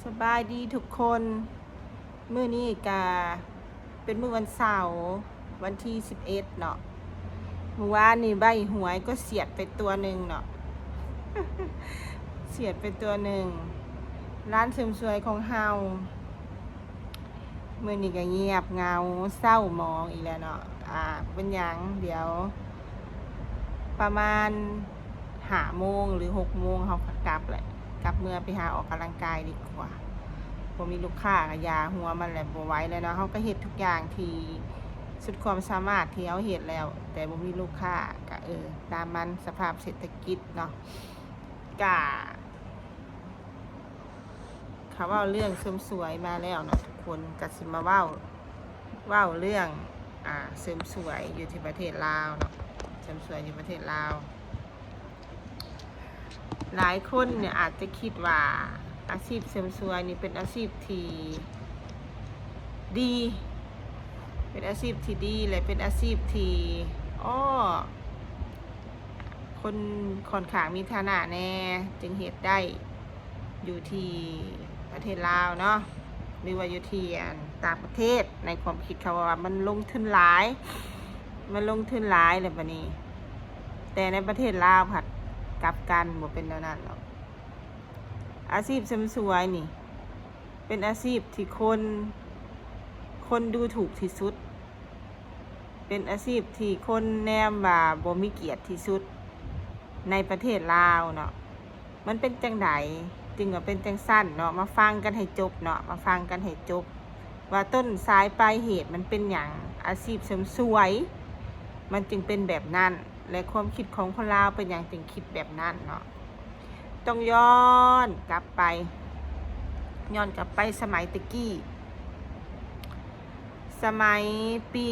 ສະບາຍດີທຸກຄົນ. ມື້ນີ້ກະເປັນມື້ວັນເສົາ ວັນທີສິບເອັດເນາະ. ມື້ວານນີ້ໃບ້ຫວຍກໍສຽດໄປຕົວໜຶ່ງເນາະ ສຽດໄປຕົວໜຶ່ງ. ຮ້ານເສີມສວຍຂອງເຮົາ ມື້ນີ້ກໍງຽບເຫງົາເສົ້າໝອງອີກແລ້ວເນາະ. ອ່າ ເປັນຫຍັງ ດຽວປະມານຫ້າໂມງ ຫຼື ຫົກໂມງ ເຮົາກໍກັບແຫຼະ ກັບເມືອໄປຫາອອກກຳລັງກາຍດີກວ່າ. ບໍ່ມີລູກຄ້າກໍຢ່າຫົວມັນແຫຼະ ບໍ່ໄຫວແລ້ວເນາະ. ເຮົາກໍເຮັດທຸກຢ່າງທີ່ສຸດຄວາມສາມາດທີ່ເຮົາເຮັດແລ້ວ ແຕ່ບໍ່ມີລູກຄ້າ ກໍ ເອີ ຕາມມັນ ສະພາບເສດຖະກິດເນາະ. ກະ ເຂົາເວົ້າເລື່ອງເສີມສວຍມາແລ້ວເນາະທຸກຄົນ ກະຊິມາເວົ້າ ເວົ້າເລື່ອງ ອ່າ ເສີມສວຍຢູ່ທີ່ປະເທດລາວເນາະ. ເສີມສວຍຢູ່ປະເທດລາວ ຫຼາຍຄົນເນຍອາດຈະຄິດວ່າອາຊີບເສີມສວຍນີ້ເປັນອາຊີບທີ່ດີ ເປັນອາຊີບທີ່ດີ ແລະ ເປັນອາຊີບທີ່ ອໍ ຄົນຂ້ອນຂ້າງມີຖານະແດ່ຈຶ່ງເຮັດໄດ້ ຢູ່ທີ່ປະເທດລາວເນາະ ຫຼືວ່າຢູ່ທີ່ ອັນ ຕ່າງປະເທດ. ໃນຄວາມຄິດເຂົາວ່າມັນລົງທຶນຫຼາຍ ມັນລົງທຶນຫຼາຍແລ້ວບາດນີ້ ແຕ່ໃນປະເທດລາວພັດກັບກັນ ບໍ່ເປັນແນວນັ້ນດອກ. ອາຊີບເສີມສວຍນີ້ ເປັນອາຊີບທີ່ຄົນ ຄົນດູຖູກທີ່ສຸດ ເປັນອາຊີບທີ່ຄົນແນມວ່າບໍ່ມີກຽດທີ່ສຸດໃນປະເທດລາວເນາະ. ມັນເປັນຈັ່ງໃດຈຶ່ງວ່າເປັນຈັ່ງຊັ້ນເນາະ? ມາຟັງກັນໃຫ້ຈົບເນາະ ມາຟັງກັນໃຫ້ຈົບ ວ່າຕົ້ນສາຍປາຍເຫດມັນເປັນຫຍັງ ອາຊີບເສີມສວຍມັນຈຶ່ງເປັນແບບນັ້ນ ແລະ ຄວາມຄິດຂອງຄົນລາວເປັນຫຍັງຈຶ່ງຄິດແບບນັ້ນເນາະ. ຕ້ອງຍ້ອນກັບໄປ ຍ້ອນກັບໄປສະໄໝແຕ່ກີ້ ສະໄໝປີ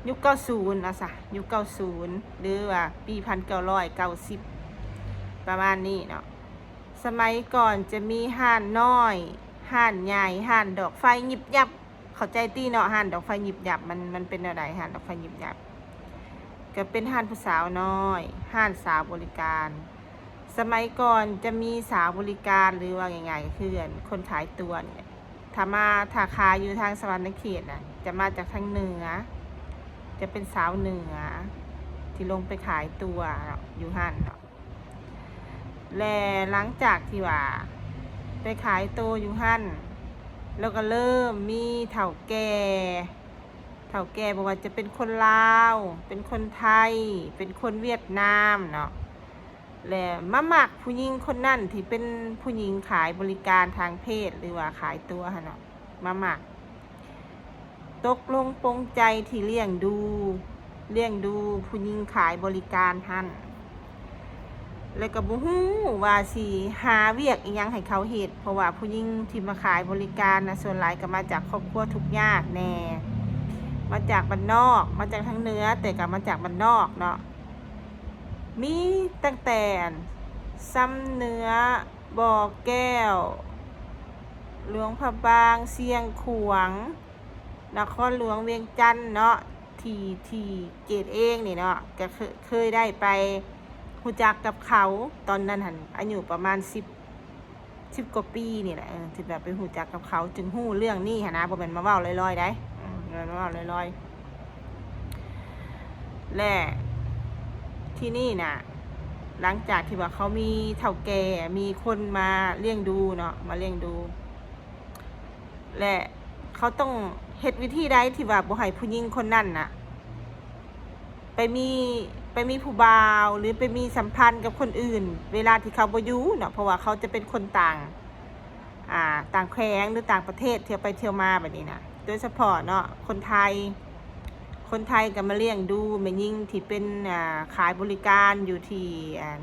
ຍຸກເກົ້າສິບ ເອົາຊະ ຍຸກເກົ້າສິບ ຫຼືວ່າປີພັນເກົ້າຮ້ອຍເກົ້າສິບ ປະມານນີ້ເນາະ. ສະໄໝກ່ອນຈະມີຮ້ານນ້ອຍ ຮ້ານໃຫຍ່ ຮ້ານດອກໄຟຫຍິບຫຍັບ ເຂົ້າໃຈຕິເນາະ ຮ້ານດອກໄຟຫຍິບຫຍັບ ມັນ ມັນເປັນແນວໃດ ຮ້ານດອກໄຟຫຍິບຫຍັບ? ກໍເປັນຮ້ານຜູ້ສາວນ້ອຍ ຮ້ານສາວບໍລິການ. ສະໄໝກ່ອນຈະມີສາວບໍລິການ ຫຼືວ່າງ່າຍໆກໍຄື ອັນ ຄົນຂາຍຕົວນີ້ ຖ້າມາ ຖ້າຂາຍຢູ່ທາງສະຫວັນນະເຂດນະ ຈະມາຈາກທາງເໜືອ ຈະເປັນສາວເໜືອທີ່ລົງໄປຂາຍຕົວເນາະ ຢູ່ຫັ້ນເນາະ. ແລະ ຫຼັງຈາກທີ່ວ່າໄປຂາຍໂຕຢູ່ຫັ້ນ ແລ້ວກໍເລີ່ມມີເຖົ້າແກ່ ເຖົ້າແກ່ບໍ່ວ່າຈະເປັນຄົນລາວ ເປັນຄົນໄທ ເປັນຄົນຫວຽດນາມເນາະ ແລະ ມາມັກຜູ້ຍິງຄົນນັ້ນທີ່ເປັນຜູ້ຍິງຂາຍບໍລິການທາງເພດ ຫຼືວ່າຂາຍຕົວຫັ້ນເນາະ ມາມັກ ຕົກລົງປົງໃຈທີ່ລ້ຽງດູ ລ້ຽງດູຜູ້ຍິງຂາຍບໍລິການຫັ້ນ ແລ້ວກໍບໍ່ຮູ້ວ່າຊິຫາວຽກອີ່ຫຍັງໃຫ້ເຂົາເຮັດ ເພາະວ່າຜູ້ຍິງທີ່ມາຂາຍບໍລິການນະ ສ່ວນຫຼາຍກໍມາຈາກຄອບຄົວທຸກຍາກແດ່ ມາຈາກບ້ານນອກ ມາຈາກທາງເໜືອ ແຕ່ກໍມາຈາກບ້ານນອກເນາະ ມີຕັ້ງແຕ່ ຊຳເໜືອ ບໍ່ແກ້ວ ຫຼວງພະບາງ ຊຽງຂວາງ ນະຄອນຫຼວງວຽງຈັນເນາະ ທີ່ ທີ່ເກດເອງນີ້ເນາະ ກະເຄີຍ ເຄີຍໄດ້ໄປຮູ້ຈັກກັບເຂົາ ຕອນນັ້ນຫັ້ນອາຍຸປະມານສິບ ສິບກວ່າປີນີ້ແຫຼະ ເອີ ທີ່ແບບໄປຮູ້ຈັກກັບເຂົາ ຈຶ່ງຮູ້ເລື່ອງນີ້ຫັ້ນນະ ບໍ່ແມ່ນມາເວົ້າລອຍໆໃດ ເອີ ບໍ່ແມ່ນມາເວົ້າລອຍໆ. ແລະ ທີ່ນີ້ນະ ຫຼັງຈາກທີ່ວ່າເຂົາມີເຖົ້າແກ່ ມີຄົນມາລ້ຽງດູເນາະ ມາລ້ຽງດູ ແລະ ເຂົາຕ້ອງເຮັດວິທີໃດທີ່ວ່າບໍ່ໃຫ້ຜູ້ຍິງຄົນນັ້ນນະ ໄປມີ ໄປມີຜູ້ບ່າວ ຫຼື ໄປມີສຳພັນກັບຄົນອື່ນ ເວລາທີ່ເຂົາບໍ່ຢູ່ເນາະ ເພາະວ່າເຂົາຈະເປັນຄົນຕ່າງ ອ່າ ຕ່າງແຂວງ ຫຼື ຕ່າງປະເທດ ທ່ຽວໄປທ່ຽວມາແບບນີ້ນະ ໂດຍສະເພາະເນາະ ຄົນໄທ ຄົນໄທກໍມາລ້ຽງດູແມ່ຍິງທີ່ເປັນ ອ່າ ຂາຍບໍລິການຢູ່ທີ່ ອ່າ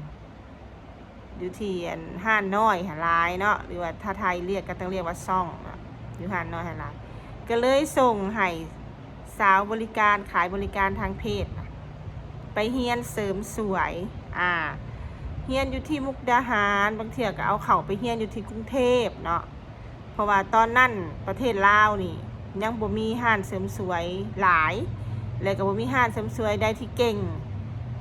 ຢູ່ທີ່ ອັນ ຮ້ານນ້ອຍຫັ້ນຫຼາຍເນາະ ຫຼືວ່າຖ້າໄທລຽກກໍຕ້ອງລຽກວ່າຊ່ອງເນາະ ຢູ່ຮ້ານນ້ອຍຫັ້ນຫຼາຍ ກໍເລີຍສົ່ງໃຫ້ສາວບໍລິການ ຂາຍບໍລິການທາງເພດນະ ໄປຮຽນເສີມສວຍ ອ່າ ຮຽນຢູ່ທີ່ມຸກດາຫານ ບາງເທື່ອກໍເອົາເຂົ້າໄປຮຽນຢູ່ທີ່ກຸງເທບເນາະ ເພາະວ່າຕອນນັ້ນປະເທດລາວນີ້ຍັງບໍ່ມີຮ້ານເສີມສວຍຫຼາຍ ແລະ ກໍບໍ່ມີຮ້ານເສີມສວຍໃດທີ່ເກັ່ງ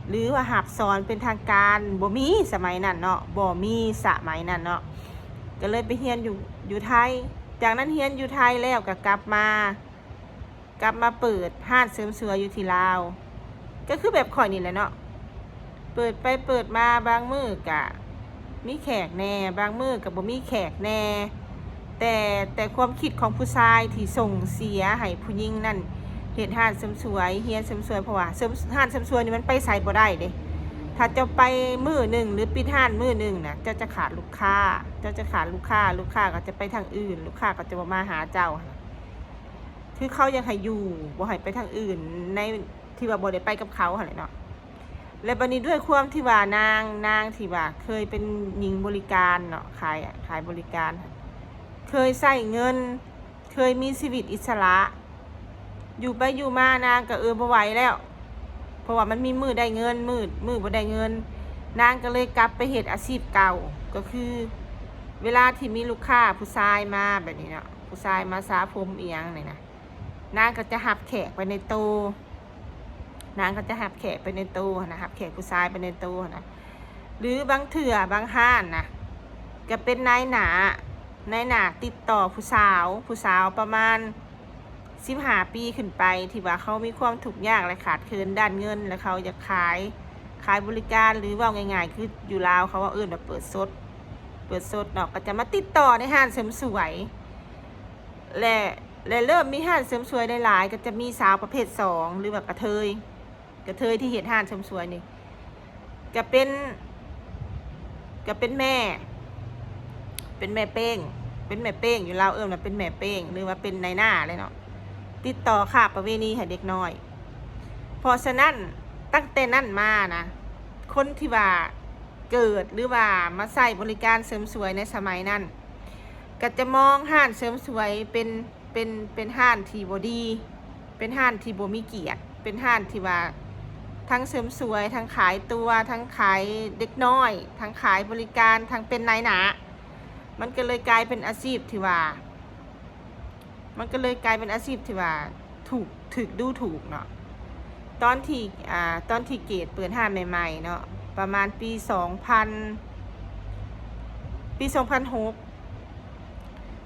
ຫຼືວ່າຮັບສອນເປັນທາງການ ບໍ່ມີສະໄໝນັ້ນເນາະ ບໍ່ມີສະໄໝນັ້ນເນາະ. ກໍເລີຍໄປຮຽນຢູ່ ຢູ່ໄທ. ຈາກນັ້ນຮຽນຢູ່ໄທແລ້ວກໍກັບມາ ກັບມາເປີດຮ້ານເສີມສວຍຢູ່ທີ່ລາວ. ກໍຄືແບບຂ້ອຍນີ້ແຫຼະເນາະ ເປີດໄປເປີດມາ ບາງມື້ກະມີແຂກແດ່ ບາງມື້ກະບໍ່ມີແຂກແດ່ ແຕ່ ແຕ່ຄວາມຄິດຂອງຜູ້ຊາຍທີ່ສົ່ງເສຍໃຫ້ຜູ້ຍິງນັ້ນເຮັດຮ້ານເສີມສວຍ ຮຽນເສີມສວຍ ເພາະວ່າເສີມ ຮ້ານເສີມສວຍນີ້ມັນໄປໃສບໍ່ໄດ້ເດ້. ຖ້າເຈົ້າໄປມື້ໜຶ່ງ ຫຼື ປິດຮ້ານມື້ໜຶ່ງນະ ເຈົ້າຈະຂາດລູກຄ້າ ເຈົ້າຈະຂາດລູກຄ້າ ລູກຄ້າກໍຈະໄປທາງອື່ນ ລູກຄ້າກໍຈະບໍ່ມາຫາເຈົ້າ. ຄືເຂົາຢາກໃຫ້ຢູ່ ບໍ່ໃຫ້ໄປທາງອື່ນ ໃນທີ່ວ່າບໍ່ໄດ້ໄປກັບເຂົາຫັ້ນແຫຼະເນາະ. ແລະ ບັດນີ້ດ້ວຍຄວາມທີ່ວ່ານາງ ນາງທີ່ວ່າເຄີຍເປັນຍິງບໍລິການເນາະ ຂາຍ ຂາຍບໍລິການ ເຄີຍໃຊ້ເງິນ ເຄີຍມີຊີວິດອິດສະຫຼະ ຢູ່ໄປຢູ່ມານາງກໍ ເອີ ບໍ່ໄຫວແລ້ວ ເພາະວ່າມັນມີມື້ໄດ້ເງິນ ມື້ ມື້ບໍ່ໄດ້ເງິນ. ນາງກໍເລີຍກັບໄປເຮັດອາຊີບເກົ່າ ກໍຄືເວລາທີ່ມີລູກຄ້າຜູ້ຊາຍມາແບບນີ້ເນາະ ຜູ້ຊາຍມາສະຜົມອີ່ຫຍັງນີ້ນະ ນາງກໍຈະຮັບແຂກໄປໃນໂຕ ນາງກໍຈະຮັບແຂກໄປໃນໂຕຫັ້ນນະ ຮັບແຂກຜູ້ຊາຍໄປໃນໂຕຫັ້ນນະ. ຫຼືບາງເທື່ອບາງຮ້ານນະ ກໍເປັນນາຍໜ້າ ນາຍໜ້າຕິດຕໍ່ຜູ້ສາວ ຜູ້ສາວປະມານສິບຫ້າປີຂຶ້ນໄປ ທີ່ວ່າເຂົາມີຄວາມທຸກຍາກ ແລະ ຂາດເຂີນດ້ານເງິນ ແລະ ເຂົາຢາກຂາຍ ຂາຍບໍລິການ ຫຼື ເວົ້າງ່າຍໆ ຄືຢູ່ລາວເຂົາເອີ້ນວ່າເປີດສົດ ເປີດສົດເນາະ ກໍຈະມາຕິດຕໍ່ໃນຮ້ານເສີມສວຍ ແລະ ແລະ ເລີ່ມມີຮ້ານເສີມສວຍຫຼາຍໆ ກໍຈະມີສາວປະເພດສອງ ຫຼືວ່າກະເທີຍ ກະເທີຍທີ່ເຮັດຮ້ານເສີມສວຍນີ້ ກະເປັນ ກະເປັນແມ່ ເປັນແມ່ເປ້ງ ເປັນແມ່ເປ້ງ ຢູ່ລາວເອີ້ນວ່າເປັນແມ່ເປ້ງ ຫຼືວ່າເປັນນາຍໜ້າແຫຼະເນາະ ຕິດຕໍ່ຄ້າປະເວນີໃຫ້ເດັກນ້ອຍ. ເພາະສະນັ້ນ ຕັ້ງແຕ່ນັ້ນມານະ ຄົນທີ່ວ່າເກີດ ຫຼືວ່າມາໃຊ້ບໍລິການເສີມສວຍໃນສະໄໝນັ້ນ ກໍຈະມອງຮ້ານເສີມສວຍເປັນ ເປັນ ເປັນຮ້ານທີ່ບໍ່ດີ ເປັນຮ້ານທີ່ບໍ່ມີກຽດ ເປັນຮ້ານທີ່ວ່າທັງເສີມສວຍ ທັງຂາຍຕົວ ທັງຂາຍເດັກນ້ອຍ ທັງຂາຍບໍລິການ ທັງເປັນນາຍໜ້າ. ມັນກໍເລີຍກາຍເປັນອາຊີບທີ່ວ່າ ມັນກໍເລີຍກາຍເປັນອາຊີບທີ່ວ່າ ຖືກ ຖືກດູຖູກເນາະ. ຕອນທີ່ ອ່າ ຕອນທີ່ເກດເປີດຮ້ານໃໝ່ໆເນາະ ປະມານປີສອງພັນ ປີສອງພັນຫົກ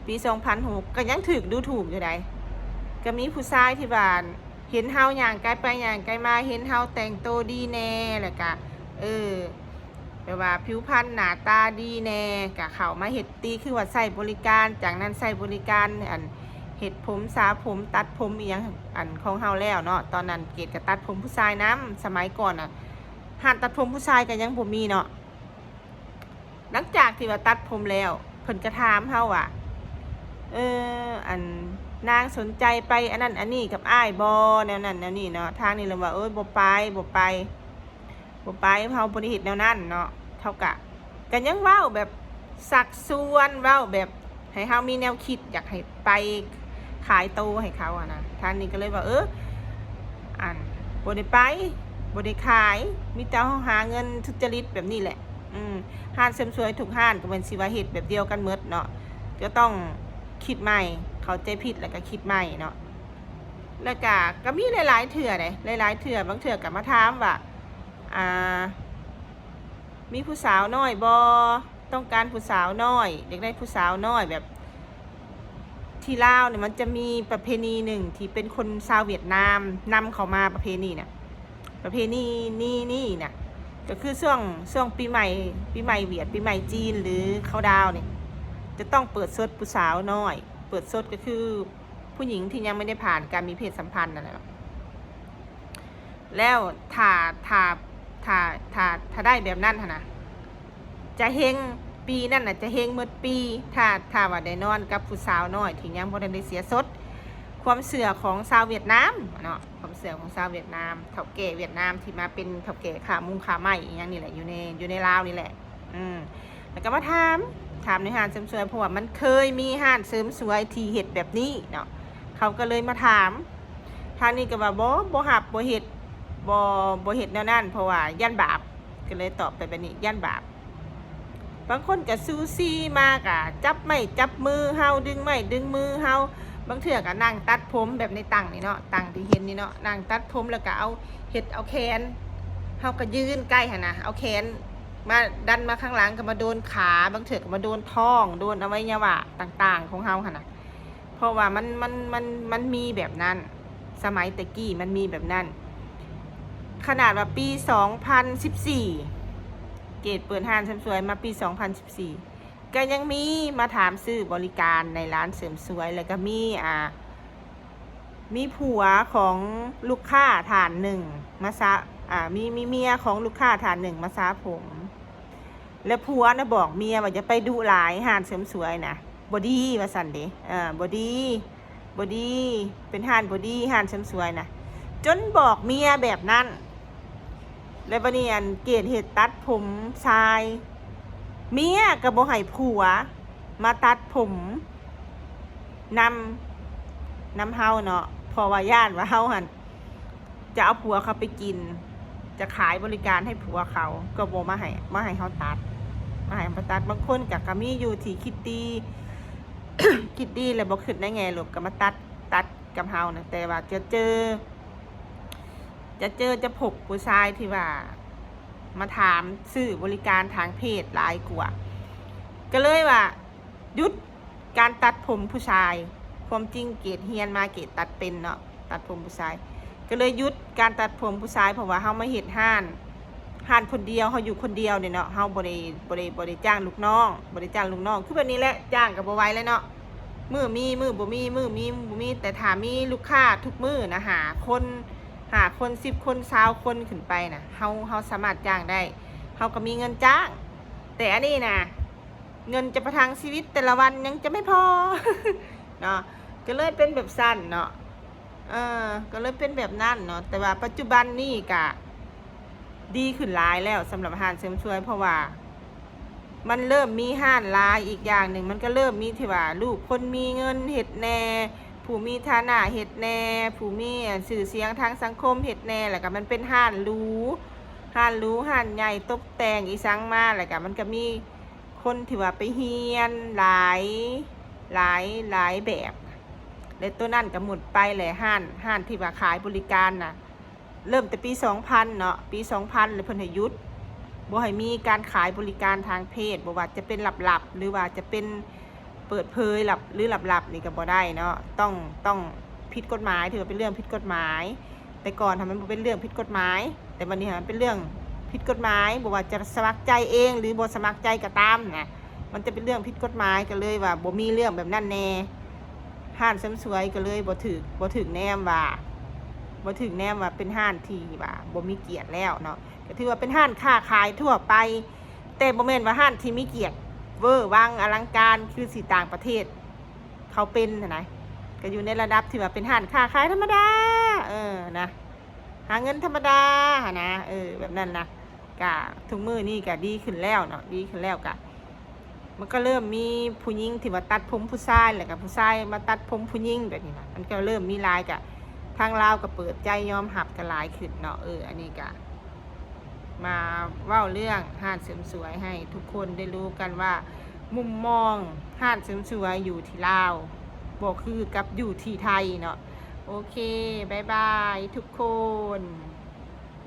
ປີສອງພັນຫົກ ກໍຍັງຖືກດູຖູກຢູ່ໃດ໋. ກໍມີຜູ້ຊາຍທີ່ວ່າເຫັນເຮົາຍ່າງໄກໄປຍ່າງໄກມາ ເຫັນເຮົາແຕ່ງໂຕດີແດ່ ແລ້ວກໍ ເອີ ແບບວ່າຜິວພັນໜ້າຕາດີແດ່ ກະເຂົ້າມາເຮັດຕິ ຄືວ່າໃຊ້ບໍລິການ ຈາກນັ້ນໃຊ້ບໍລິການ ອັນ ເຮັດຜົມ ສະຜົມ ຕັດຜົມອີ່ຫຍັງ ອັນ ຂອງເຮົາແລ້ວເນາະ. ຕອນນັ້ນເກດກະຕັດຜົມຜູ້ຊາຍນຳ ສະໄໝກ່ອນນະ ຮ້ານຕັດຜົມຜູ້ຊາຍກະຍັງບໍ່ມີເນາະ. ຫຼັງຈາກທີ່ວ່າຕັດຜົມແລ້ວ ເພິ່ນກະຖາມເຮົາວ່າ ເອີ ອັນ ນາງສົນໃຈໄປອັນນັ້ນອັນນີ້ກັບອ້າຍບໍ່ ແນວນັ້ນແນວນີ້ເນາະ. ທາງນີ້ລະວ່າ ເອີຍ ບໍ່ໄປ ບໍ່ໄປ ບໍ່ໄປ ເຮົາບໍ່ໄດ້ເຮັດແນວນັ້ນເນາະ. ເຂົາກະ ກະຍັງເວົ້າແບບຊັກຊວນ ເວົ້າແບບໃຫ້ເຮົາມີແນວຄິດຢາກໃຫ້ໄປຂາຍໂຕໃຫ້ເຂົາຫັ້ນນະ. ທາງນີ້ກໍເລີຍວ່າ ເອີ ອັນ ບໍ່ໄດ້ໄປ ບໍ່ໄດ້ຂາຍ ມີແຕ່ເຮົາຫາເງິນສຸດຈະລິດແບບນີ້ແຫຼະ. ອືມ ຮ້ານເສີມສວຍທຸກຮ້ານກໍແມ່ນຊິວ່າເຮັດແບບດຽວກັນໝົດເນາະ ກໍຕ້ອງຄິດໃໝ່ ເຂົ້າໃຈຜິດແລ້ວກໍຄິດໃໝ່ເນາະ. ແລ້ວກະ ກະມີຫຼາຍໆເທື່ອເດ້ ຫຼາຍໆເທື່ອ ບາງເທື່ອກະມາຖາມວ່າ ອ່າ ມີຜູ້ສາວນ້ອຍບໍ່ ຕ້ອງການຜູ້ສາວນ້ອຍ ຢາກໄດ້ຜູ້ສາວນ້ອຍ. ແບບທີ່ລາວນີ້ມັນຈະມີປະເພນີໜຶ່ງທີ່ເປັນຄົນຊາວຫວຽດນາມນຳເຂົ້າມາ ປະເພນີນະ ປະເພນີນີ້ນະ ກໍຄືຊ່ວງ ຊ່ວງປີໃໝ່ ປີໃໝ່ຫວຽດ ປີໃໝ່ຈີນ ຫຼື ເຂົ້າດາວນີ້ ຈະຕ້ອງເປີດສົດຜູ້ສາວນ້ອຍ. ເປີດສົດກໍຄື ຜູ້ຍິງທີ່ຍັງບໍ່ໄດ້ຜ່ານການມີເພດສຳພັນນັ້ນແຫຼະເນາະ. ແລ້ວຖ້າ ຖ້າ ຖ້າ ຖ້າ ຖ້າໄດ້ແບບນັ້ນຫັ້ນນະ ຈະເຮັງ ປີນັ້ນນະຈະເຮັງໝົດປີ ຖ້າ ຖ້າວ່າໄດ້ນອນກັບຜູ້ສາວນ້ອຍທີ່ຍັງບໍ່ທັນໄດ້ເສຍສົດ. ຄວາມເຊື່ອຂອງຊາວຫວຽດນາມເນາະ ຄວາມເຊື່ອຂອງຊາວຫວຽດນາມ ເຖົ້າແກ່ຫວຽດນາມທີ່ມາເປັນເຖົ້າແກ່ຄ້າມຸງຄ້າໄມ້ອີ່ຫຍັງນີ້ແຫຼະ ຢູ່ໃນ ຢູ່ໃນລາວນີ້ແຫຼະ. ອືມ ແລ້ວກໍມາຖາມ ຖາມໃນຮ້ານເສີມສວຍ ເພາະວ່າມັນເຄີຍມີຮ້ານເສີມສວຍທີ່ເຮັດແບບນີ້ເນາະ ເຂົາກໍເລີຍມາຖາມ. ທາງນີ້ກໍວ່າ ບໍ່ ບໍ່ຮັບ ບໍ່ເຮັດ ບໍ່ ບໍ່ເຮັດແນວນັ້ນ ເພາະວ່າຢ້ານບາບ ກໍເລີຍຕອບໄປແບບນີ້ ຢ້ານບາບ. ບາງຄົນກໍຊູຊີມາ ກໍຈັບໄມ້ຈັບມືເຮົາ ດຶງໄມ້ດຶງມືເຮົາ ບາງເທື່ອກໍນັ່ງຕັດຜົມແບບໃນຕັ່ງນີ້ເນາະ ຕັ່ງທີ່ເຫັນນີ້ເນາະ ນັ່ງຕັດຜົມ ແລ້ວກໍເອົາ ເຮັດເອົາແຂນ ເຮົາກໍຢືນໃກ້ຫັ້ນນະ ເອົາແຂນ ມາ ດັນມາຂ້າງຫຼັງ ກໍມາໂດນຂາ ບາງເທື່ອກໍມາໂດນທ້ອງ ໂດນອະໄວຍະວະຕ່າງໆຂອງເຮົາຫັ້ນນະ ເພາະວ່າມັນ ມັນ ມັນ ມັນມີແບບນັ້ນ ສະໄໝແຕ່ກີ້ມັນມີແບບນັ້ນ. ຂະໜາດວ່າປີສອງພັນສິບສີ່ ເກດເປີດຮ້ານເສີມສວຍມາປີສອງພັນສິບສີ່ ກໍຍັງມີມາຖາມຊື້ບໍລິການໃນຮ້ານເສີມສວຍ ແລ້ວກໍມີ ອ່າ ມີຜົວຂອງລູກຄ້າທ່ານໜຶ່ງມາສະ ອ່າ ມີ ມີເມຍຂອງລູກຄ້າທ່ານໜຶ່ງມາສະຜົມ ແລະ ຜົວນະບອກເມຍວ່າຢ່າໄປດຸຫຼາຍ ຮ້ານເສີມສວຍນະບໍ່ດີວ່າຊັ້ນເດ ເອີ ບໍ່ດີ ບໍ່ດີ ເປັນຮ້ານບໍ່ດີ ຮ້ານເສີມສວຍນະ ຈົນບອກເມຍແບບນັ້ນ. ແລ້ວບັດນີ້ ອັນ ເກດເຮັດຕັດຜົມຊາຍ ເມຍກໍບໍ່ໃຫ້ຜົວມາຕັດຜົມນຳ ນຳເຮົາເນາະ ເພາະວ່າຢ້ານວ່າເຮົາຫັ້ນຈະເອົາຜົວເຂົາໄປກິນ ຈະຂາຍບໍລິການໃຫ້ຜົວເຂົາ ກໍບໍ່ມາໃຫ້ ມາໃຫ້ເຮົາຕັດ ມາໃຫ້ເຮົາຕັດ. ບາງຄົນກໍ ກໍມີຢູ່ທີ່ຄິດດີ ຄິດດີແລ້ວບໍ່ຄິດໃນແງ່ລົບ ກໍມາຕັດ ຕັດກັບເຮົານະ ແຕ່ວ່າຈະເຈີ ຈະເຈີ ຈະພົບຜູ້ຊາຍທີ່ວ່າມາຖາມຊື້ບໍລິການທາງເພດຫຼາຍກວ່າ ກໍເລີຍວ່າຢຸດການຕັດຜົມຜູ້ຊາຍ. ຄວາມຈິງເກດຮຽນມາ ເກດຕັດເປັນເນາະ ຕັດຜົມຜູ້ຊາຍ ກໍເລີຍຢຸດການຕັດຜົມຜູ້ຊາຍ ເພາະວ່າເຮົາມາເຮັດຮ້ານ ຮ້ານຄົນດຽວ ເຮົາຢູ່ຄົນດຽວນີ້ເນາະ ເຮົາບໍ່ໄດ້ ບໍ່ໄດ້ ບໍ່ໄດ້ຈ້າງລູກນ້ອງ ບໍ່ໄດ້ຈ້າງລູກນ້ອງ ຄືແບບນີ້ແຫຼະ ຈ້າງກໍບໍ່ໄຫວແລ້ວເນາະ ມື້ມີ ມື້ບໍ່ມີ ມື້ມີ ມື້ບໍ່ມີ. ແຕ່ຖ້າມີລູກຄ້າທຸກມື້ນະ ຫ້າຄົນ ຫ້າຄົນ ສິບຄົນ ຊາວຄົນຂຶ້ນໄປນະ ເຮົາ ເຮົາສາມາດຈ້າງໄດ້ ເຮົາກໍມີເງິນຈ້າງ. ແຕ່ອັນນີ້ນະ ເງິນຈະປະທັງຊີວິດແຕ່ລະວັນຍັງຈະໄມ່ພໍເນາະ ກໍເລີຍເປັນແບບຊັ້ນເນາະ ເອີ ກໍເລີຍເປັນແບບນັ້ນເນາະ. ແຕ່ວ່າປັດຈຸບັນນີ້ກະດີຂຶ້ນຫຼາຍແລ້ວສຳລັບຮ້ານເສີມສວຍ ເພາະວ່າມັນເລີ່ມມີຮ້ານຫຼາຍ. ອີກຢ່າງໜຶ່ງ ມັນກໍເລີ່ມມີທີ່ວ່າລູກຄົນມີເງິນເຮັດແດ່ ຜູ້ມີຖານະເຮັດແດ່ ຜູ້ມີ ອັນ ຊື່ສຽງທາງສັງຄົມເຮັດແດ່ ແລ້ວກໍມັນເປັນຮ້ານຫຼູ ຮ້ານຫຼູ ຮ້ານໃຫຍ່ ຕົບແຕ່ງອີ່ສັງມາ ແລ້ວກໍມັນກໍມີ ຄົນທີ່ວ່າໄປຮຽນຫຼາຍ ຫຼາຍ ຫຼາຍແບບ ແລະ ໂຕນັ້ນກໍໝົດໄປ ແລະ ຮ້ານ ຮ້ານທີ່ວ່າຂາຍບໍລິການນະ ເລີ່ມແຕ່ປີສອງພັນເນາະ ປີສອງພັນ ແລ້ວເພິ່ນໃຫ້ຢຸດ ບໍ່ໃຫ້ມີການຂາຍບໍລິການທາງເພດ ບໍ່ວ່າຈະເປັນລັບໆ ຫຼືວ່າຈະເປັນເປີດເຜີຍລັບ ຫຼືລັບໆ ນີ້ກໍບໍ່ໄດ້ເນາະ ຕ້ອງ ຕ້ອງຜິດກົດໝາຍ ຖືວ່າເປັນເລື່ອງຜິດກົດໝາຍ. ແຕ່ກ່ອນຫັ້ນມັນບໍ່ເປັນເລື່ອງຜິດກົດໝາຍ ແຕ່ບັດນີ້ຫັ້ນມັນເປັນເລື່ອງຜິດກົດໝາຍ ບໍ່ວ່າຈະສະໝັກໃຈເອງ ຫຼື ບໍ່ສະໝັກໃຈກໍຕາມນະ ມັນຈະເປັນເລື່ອງຜິດກົດໝາຍ ກໍເລີຍວ່າບໍ່ມີເລື່ອງແບບນັ້ນແດ່. ຮ້ານເສີມສວຍກໍເລີຍບໍ່ຖືກ ບໍ່ຖືກແນມວ່າ ບໍ່ຖືກແນມວ່າເປັນຮ້ານທີ່ວ່າບໍ່ມີກຽດແລ້ວເນາະ ກໍຖືວ່າເປັນຮ້ານຄ້າຂາຍທົ່ວໄປ ແຕ່ບໍ່ແມ່ນວ່າຮ້ານທີ່ມີກຽດເວີວັງອະລັງການຄືຊິຕ່າງປະເທດ ເຂົາເປັນຫັ້ນນະ ກໍຢູ່ໃນລະດັບທີ່ວ່າເປັນຮ້ານຄ້າຂາຍທຳມະດາ ເອີ ນະ ຫາເງິນທຳມະດາຫັ້ນນະ ເອີ ແບບນັ້ນນະ. ກະທຸກມື້ນີ້ກະດີຂຶ້ນແລ້ວເນາະ ດີຂຶ້ນແລ້ວ ກະມັນກໍເລີ່ມມີຜູ້ຍິງທີ່ວ່າຕັດຜົມຜູ້ຊາຍ ແລ້ວກະຜູ້ຊາຍມາຕັດຜົມຜູ້ຍິງແບບນີ້ນະ ມັນກໍເລີ່ມມີຫຼາຍ ກະທາງລາວກໍເປີດໃຈຍອມຮັບກັນຫຼາຍຂຶ້ນເນາະ. ເອີ ອັນນີ້ກະ ມາເວົ້າເລື່ອງຮ້ານເສີມສວຍໃຫ້ທຸກຄົນໄດ້ຮູ້ກັນວ່າ ມຸມມອງຮ້ານເສີມສວຍຢູ່ທີ່ລາວບໍ່ຄືກັບຢູ່ທີ່ໄທເນາະ. ໂອເຄ ບາຍບາຍທຸກຄົນ.